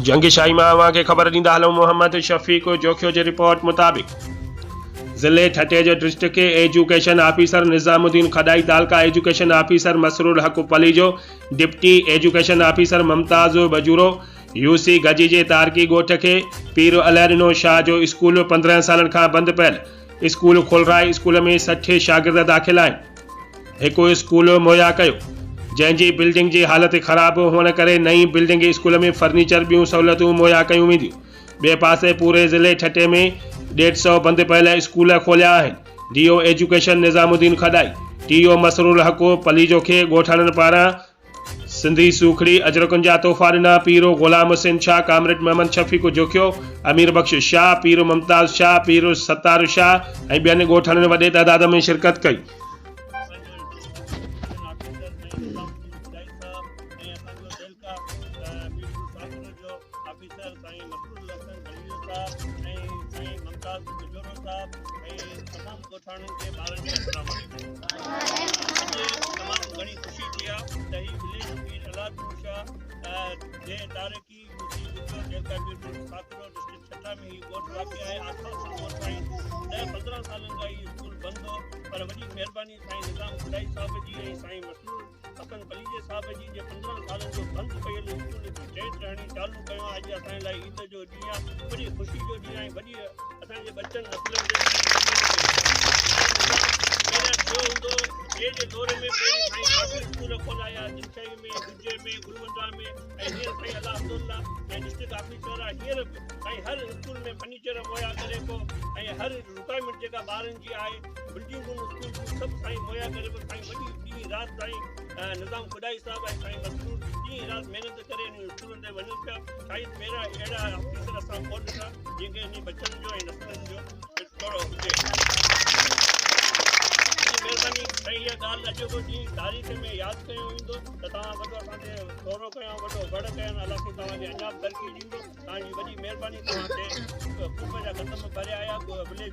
جنگشاهي مان اوهان کي خبر ڏيندا هلون محمد شفيق جوکيو جي رپورٽ مطابق ضلعي ٺٽي جي district education officer Nizamuddin Khadai تعلقه education officer Masroor Haq Palijo deputy education officer Mumtaz Bajuro U C Gajji جي تارڪي ڳوٺ کي پير الهڏنو شاهه جو اسڪول 15 سالن کان بند پيل اسڪول کولرائي اسڪول ۾ 60 شاگرد داخل آهن هڪ اسڪول مهيا ڪيو، جنهن جي بلڊنگ جي حالت خراب هئڻ ڪري نئين بلڊنگ اسڪول ۾ فرنيچر ٻيون سهولتون مهيا ڪيون وينديون. ٻئي پاسي پوري ضلعي ٺٽي ۾ ڏيڍ سئو بند پيل اسڪول کوليا آهن. D O education Nizamuddin Khadai, T O Masroor Haq Palijo کي ڳوٺاڻن پاران سنڌي سوکڙي اجرڪن جا تحفا ڏنا، پير غلام حسين شاهه، ڪامريڊ محمد شفيق جوکيو، امير بخش شاهه، پير ممتاز شاهه، پير ستار شاهه ۽ ٻين ڳوٺاڻن وڏي تعداد ۾ شرڪت ڪئي. خوشي ٿي آ ته هي وليج پير الله ڏنو شاهه جي تاريخي يوسي گجو تعلقه ميرپور ساڪرو ڊسٽرڪٽ ڇٽا ۾ هي ڳوٺ واقع آهي. آس پاس جا ڳوٺ آهن. 10 15 سالن کان هي اسڪول بند هو پر وڏي مهرباني سائين نظام خدائي صاحب جي ۽ سائين مسرور حسن پليجي صاحب جي جي 15 سالن جو بند پيل اسڪول هڪ ٽينٽ هڻي چالو ڪيو آهي. اڄ اسان لاء عيد جو ڏينهن آهي، وڏي خوشي جو ڏينهن آهي، وڏي اسان جي ٻچن نسلن تي پهريان ٿيو هوندو ٻئي جي دور ۾ پهرين سائين ڪافي اسڪول کولايا جنشاهي ۾ گجي ۾ گلونڊا ۾ ۽ هينئر سائين الله عبدالله ۽ ڊسٽرڪٽ آفيسر آهي هينئر به سائين هر اسڪول ۾ فرنيچر مهيا ڪري پيو ۽ هر رڪوائرمينٽ جيڪا ٻارن جي آهي بلڊنگون اسڪول جون سڀ سائين مهيا ڪري پيو. سائين وڏي ڏينهن رات سائين نظام خدائي صاحب ۽ سائين مسرور ڏينهن رات محنت ڪري انهن اسڪولن تي وڃن پيا. شايد پهريان اهڙا آفيسر اسان ڪونه ڏٺا جنهن کي انهي ٻچن جو ۽ نسلن جو ٿورو هجي. وڏي مهرباني سائين اها ڳالهه اڄوڪو ڏينهن تاريخ ۾ ياد ڪيو ويندو ته توهان وڏو اسان تي ٿورو ڪيو وڏو وڙ ڪيو الله سائين توهان کي اڃا به ترقي ڏيندو. توهان جي وڏي مهرباني توهان تي قرب جا قدم ڀريا آيا وليج.